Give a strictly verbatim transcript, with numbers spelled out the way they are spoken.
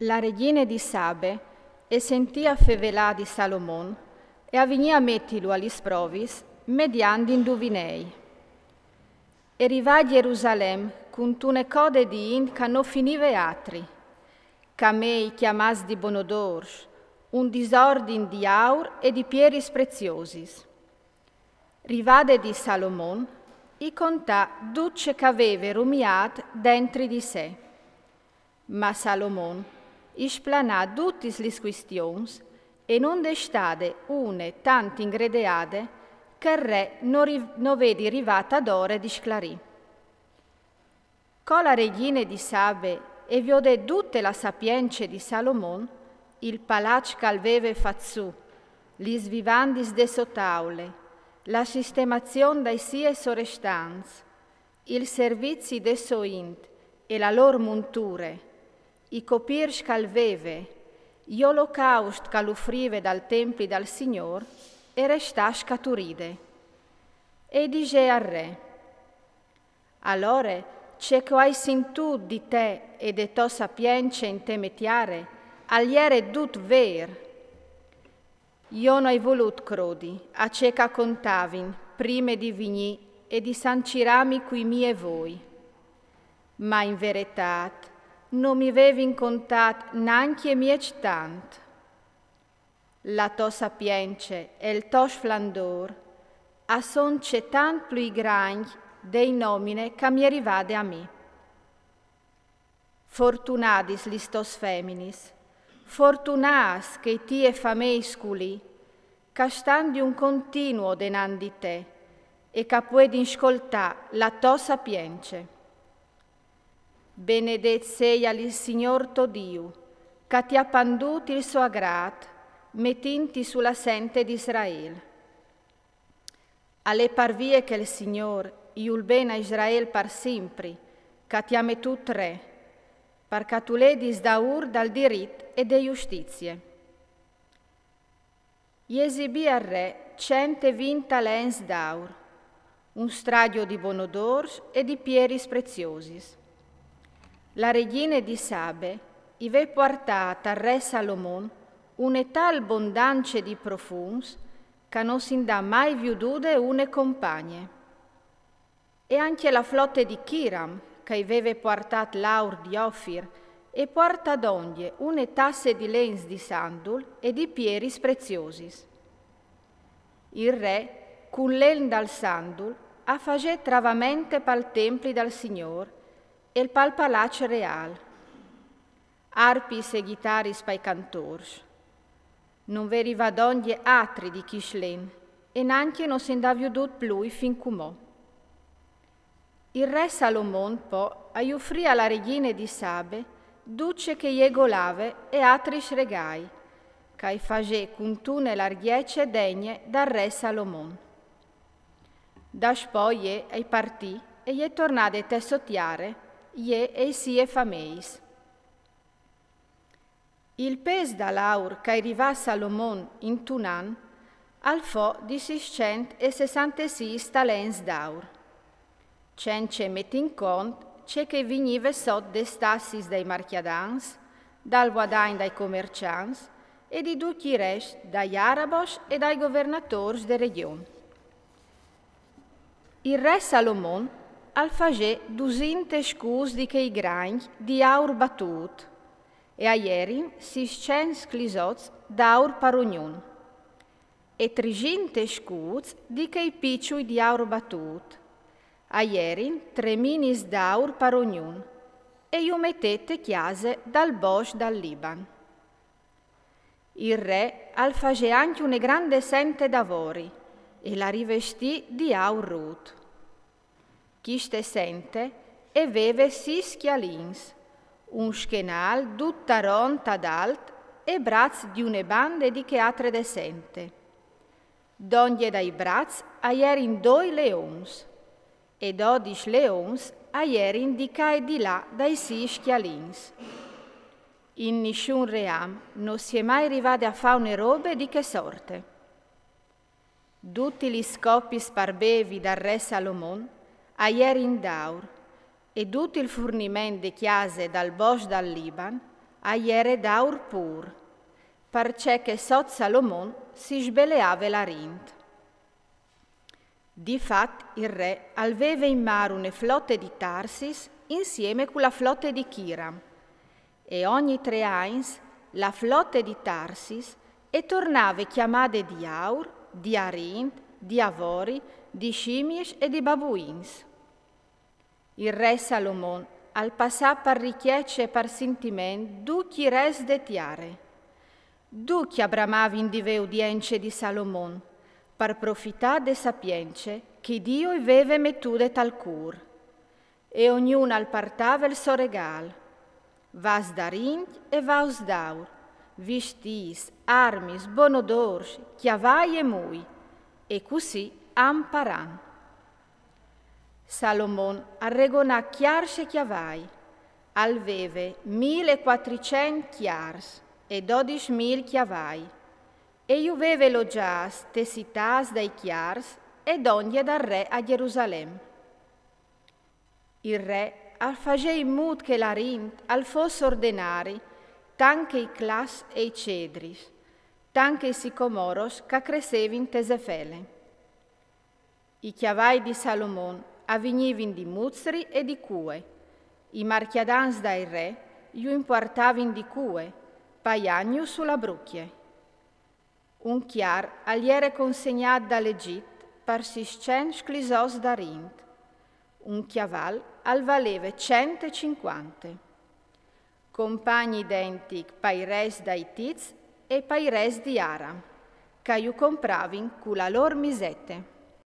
La regjine di Sabe e sentì a fevelâ di Salomon e a vignì a metilu a lis provis mediant di induvinei. E rivà a Jerusalem cuntune code di int ca no finive atri, camei cjamâts di bonodôrs, un disordin di aur e di pieris preziosis. Rivade di Salomon, i contà dut ce ch'a veve rumiât dentri di se. Ma Salomon i splanà dutis lis cuistions e no 'nd è stade une tant ingredeade che il re no ri-, no vedi rivât adore di sclarî. Co la regjine di Sabe e viodè dute la sapience di Salomon, il palaç ch'al veve fat sù, lis vivandis de sô taule, la sistemazion dai siei sorestants, il servizi de sô int e la lôr munture, i copîrs ch'al veve, i olocaust ch'al ufrive dal templi dal Signôr, e restà scaturide. E i disè al re: Alore, ce che o ai sintût di te e de tô sapience inte mê tiare, al jere dut vêr. Jo no ai volût crodi a ce ch'a contavin prime di vignî e di sancirâmi cui miei voi. Ma in veretât no mi vevin contât nancje mieç tant. La tô sapience e il to sflandôr a son cetant plui grancj dei nomine ch'a mi è rivade a mi. Fortunadis lis tôs feminis, fortunâts chei tiei fameis culì, ch'a stan di un continuo denant di te e ch'a puedin scoltâ la tô sapience. Benedet seia il Signôr to Diu, ch'a ti à pandût il so agrât, metintiti su la sente di Israel. Al è par vie che il Signôr i ûl ben a Israel par simpri, ch'a ti à metût re, par ch'a tu ledis daûr dal dirit e de justizie. I esibì al re cent e vint talents d'aur, un stradio di bonodôrs e di pieris preziosis. La regjine di Sabe i vè puartât al re Salomon une tal bondance di profums ch'a no si 'nd à mai viudude une compagne. E ancje la flote di Chiram, ch'a i veve puartât l'aur di Ofir, e puartà dongje une tasse di lens di sandul e di pieris preziosis. Il re, cul len dal sandul, a fasè travamente pal templi dal Signôr e pal palaç reâl. Arpis e ghitaris pai cantôrs. No 'nd è rivât dongje atri di chist len, e nancje no si 'nd à viudût plui fin cumò. Il re Salomon po a jufrì a la regjine di Sabe dut ce che jê golave e atris regâi, ch'a i fasè cuntune largjece degne dal re Salomon. Daspò jê a i partì e i è tornade te sô tiare, jê e i siei fameis. Il pês dal aur ch'a i rivà a Salomon intun an al fo di sîscent e sessantesîs talents d'aur. Cence metî in cont ce che vignive sot des tassis dai marcjadants, dal vuadagn dai comerçants e di ducj i rest dai arabos e dai governatôrs de regjon. Il re Salomon al fasè dusinte scûts di chei grancj di aur batût, e a jerin sîscent sclisots d'aur par ognun, e trisinte scûts di chei piçui di aur batût, a jerin trê minis d'aur par ognun, e ju metè te cjase dal bosc dal Liban. Il re al fasè ancje une grande sente d'avori e la rivestì di aur rut. Chiste sente e veve sîs scjalins, un schenâl dut taront ad alt e braçs di une bande e di chê altre de sente. Dongje dai braçs a jerin doi leons, e dodis leons a jerin di ca e di là dai sîs scjalins. In nissun ream no si è mai rivade a fâ une robe di chê sorte. Dutis lis copis par bevi dal re Salomon a jerin d'aur, e dut il furniment de cjase dal bosc dal Liban A jere d'aur pur, parcè che sot Salomon si sbeleave la rint. Di fat il re al veve in mar une flote di Tarsis insieme cu la flote di Chiram, e ogni tre agns la flote di Tarsis e tornave chiamade di aur, di arint, di avori, di scimies e di babuins. Il re Salomon al passà par richiece e par sintiment ducj i res de tiare. Ducj a bramavin di vê udience di Salomon, par profità de sapience che Dio i veve metude tal cur. E ognun al partave il so regal, vas d'arincj e vaus d'aur, vistîts, armis, bonodors, cjavai e mui, e cussì a 'mparan. Salomon al regonà cjars e cjavai, al veve mil e cuatricent cjars e dodis mil cjavai, e ju veve logiâts te citâts dai cjars e dongje dal re a Gjerusalem. Il re al fasè in mût che la rint al fos ordenari tant che i clas e i cedris, tant che i sicomoros ch'a cressevin te Zefele. I cjavai di Salomon a vignivin di Muzri e di Cue, i marcjadans dai re ju impuartavin di Cue, paiantju su la brucje. Un cjar al jere consegnât dal Egjit par sîscent sclisots d'arint, un cjaval al valeve cent e cincuante. Compagn identic pai res dai Itits e pai res di Aram, ch'a ju compravin cu la lôr misete.